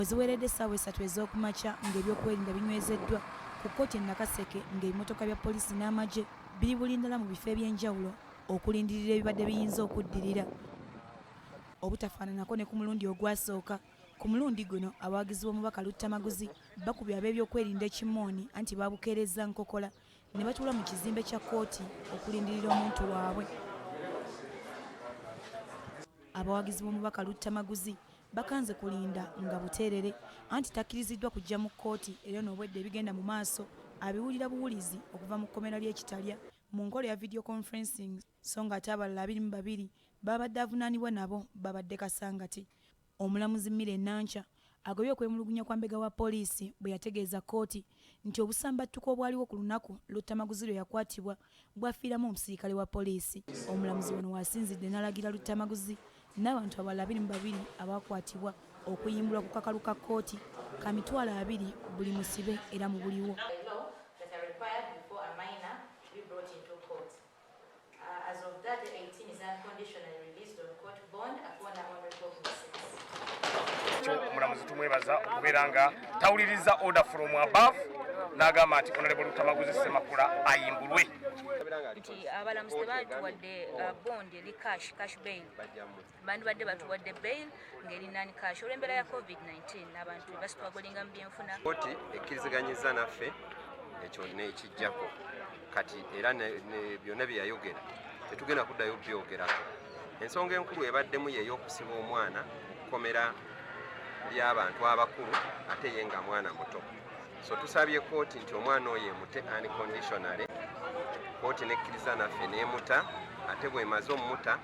We ziweredde essaawa 3 ez'okumakya ng'ebyokwerinda binywezeddwa ku kkooti e Nakaseke ng'ebimotoka bya poliisi n'amagye biri bulindala mu bifo eby'enjawulo okulindirira ebibadde biyinza okuddirira. Obutafaananako ne ku mulundi ogwasooka, ku mulundi guno abawagizi b'omubaka Luttamaguzi bakubye ab'ebyokwerinda ekimooni anti baabukeerezza nkokola ne batuula mu kizimbe kya kkooti okulindirira omuntu waabwe. Abawagizi b'omubaka Luttamaguzi bakanze kulinda nga buteerere anti takkiriziddwa kujja mu kkooti era n'obwedda ebigenda mu maaso abiwulira buwulizi okuva mu kkomera ly'e Kitalya mu nkola ya video conferencing so ng'ate abalala 22 baabadde avunaanibwa nabo babadde Kasangati. Omulamuzi Milly Nankya agobye okwemulugunya kwa mbega wa poliisi bwe yategeeza kkooti nti obusambattuko obwaliwo ku lunaku Luttamaguzi lwe yakwatibwa bwafiiramu omusirikale wa poliisi. Omulamuzi wano w'asinzidde n'alagira Luttamaguzi n'abantu abalala 22 abaakwatibwa okuyimbulwa ku kakalu ka kkooti ka 20,000 buli musibe era mu buliwo. As of that, 18 is unconditionally released on court bond upon our own recognizance. Omulamuzi tumwebaza okubeera nga tawuliriza order from above n'agamba nti Honorable Luttamaguzi Ssemakula ayimbulwe. Nti abalamuzi tebatuwadde bond eri cash bail, bandibadde batuwadde bail ng'eri non cash olw'embeera ya COVID-19 n'abantu basitwagolinga mu byenfuna. Kkooti ekkiriziganyiza naffe ekyo nekijjako kati era byonna bye yayogera tetugenda kuddayo byogerako. Ensonga enkulu ebaddemu y'ey'okusiba omwana mu kkomera ly'abantu abakulu ate ye nga mwana muto. So tusabye kkooti nti omwana oyo emute unconditionally. Kkooti nekkiriza naffe n'emuta, ate bw'emaze ommuta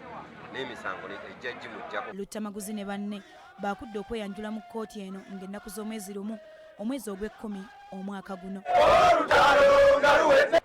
n'emisango ejja gimuggyako. Luttamaguzi ne banne baakudde okweyanjula mu kkooti eno ng'ennaku z'omwezi 1 omwezi ogw'ekkumi omwaka guno. Olutalo nga luwedde.